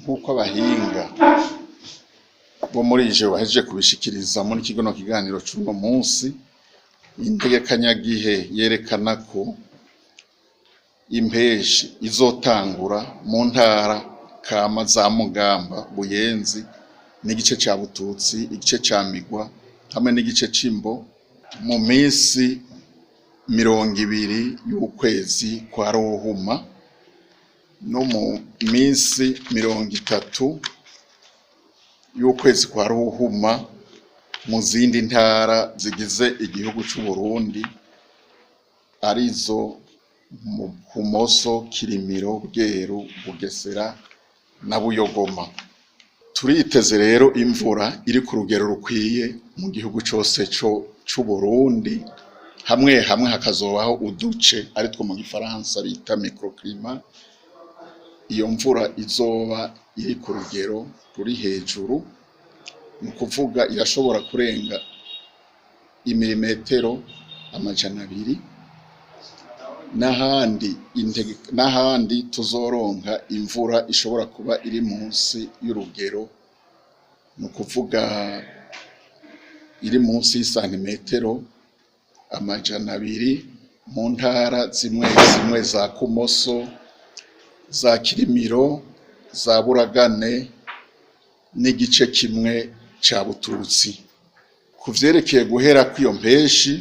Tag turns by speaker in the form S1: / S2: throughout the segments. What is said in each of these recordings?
S1: Nk'uko abahinga bo muri ije bahejeje kubishikiriza muri kino kiganiro c'uno munsi, integekanyagihe yerekana ko impeshi izotangura mu ntara kama za Mugamba, Buyenzi n'igice ca Bututsi, igice ca Migwa hamwe n'igice c'Imbo mu minsi 20 y'ukwezi kwa Ruhuma no mu minsi 30 y'ukwezi kwa Ruhuma mu zindi ntara zigize igihugu c'u Burundi, arizo Kumoso, Kirimiro, Bweru, Bugesera na Buyogoma. Turiteze rero imvura iri ku rugero rukwiye mu gihugu cose c'u Burundi, hamwe hamwe hakazobaho uduce aritwo mu gifaransa bita microclimat. Iyo mvura izoba iri ku rugero ruri hejuru, ni ukuvuga irashobora kurenga imirimetero 200, n'ahandi tuzoronka imvura ishobora kuba iri munsi y'urugero, ni ukuvuga iri munsi y'isantimetero 200 mu ntara zimwe zimwe za Kumoso, za Kirimiro, za Buragane n'igice kimwe ca Bututsi. Ku vyerekeye guhera kw'iyo mpeshi,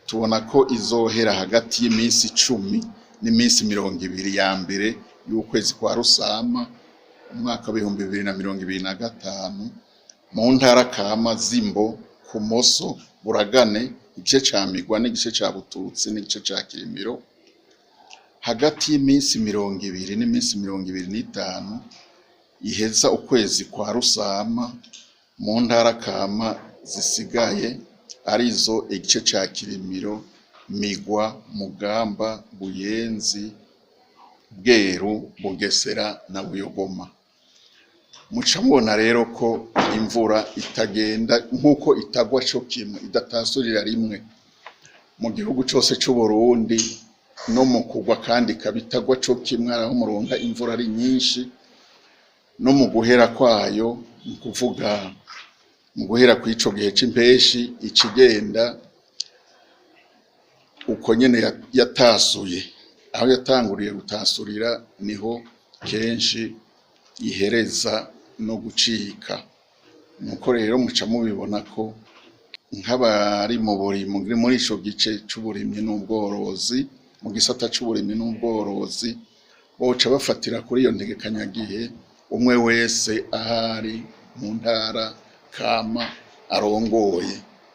S1: tubona ko izohera hagati y'iminsi 10 n'iminsi 20 ya mbere y'ukwezi kwa Rusama umwaka w'2025 mu ntara kama z'Imbo, Kumoso, Buragane, igice ca Migwa n'igice ca Bututsi n'igice ca Kirimiro. Hagati y'iminsi 20 n'iminsi 25 iheza ukwezi kwa Rusama mu ntara kama zisigaye, arizo igice ca Kirimiro, Migwa, Mugamba, Buyenzi, Bweru, Bugesera na Buyogoma. Muca mubona rero ko imvura itagenda nk'uko itagwa co kimwe, idatasurira rimwe mu gihugu cose c'Uburundi, no mu kugwa kandi ikaba itagwa co kimwe, aho muronka imvura ari nyinshi, no mu guhera kwayo, ni ukuvuga mu guhera kw'ico gihe c'impeshi, ikigenda uko nyene yatasuye. Aho yatanguriye gutasurira niho kenshi ihereza no gucika. Nuko rero muca mubibona ko nk'abari mu burimyi, muri ico gice c'uburimyi n'ubworozi, mu gisata c'uburimyi n'ubworozi, boca bafatira kuri iyo ntegekanyagihe, umwe wese ahari mu ntara kama arongoye.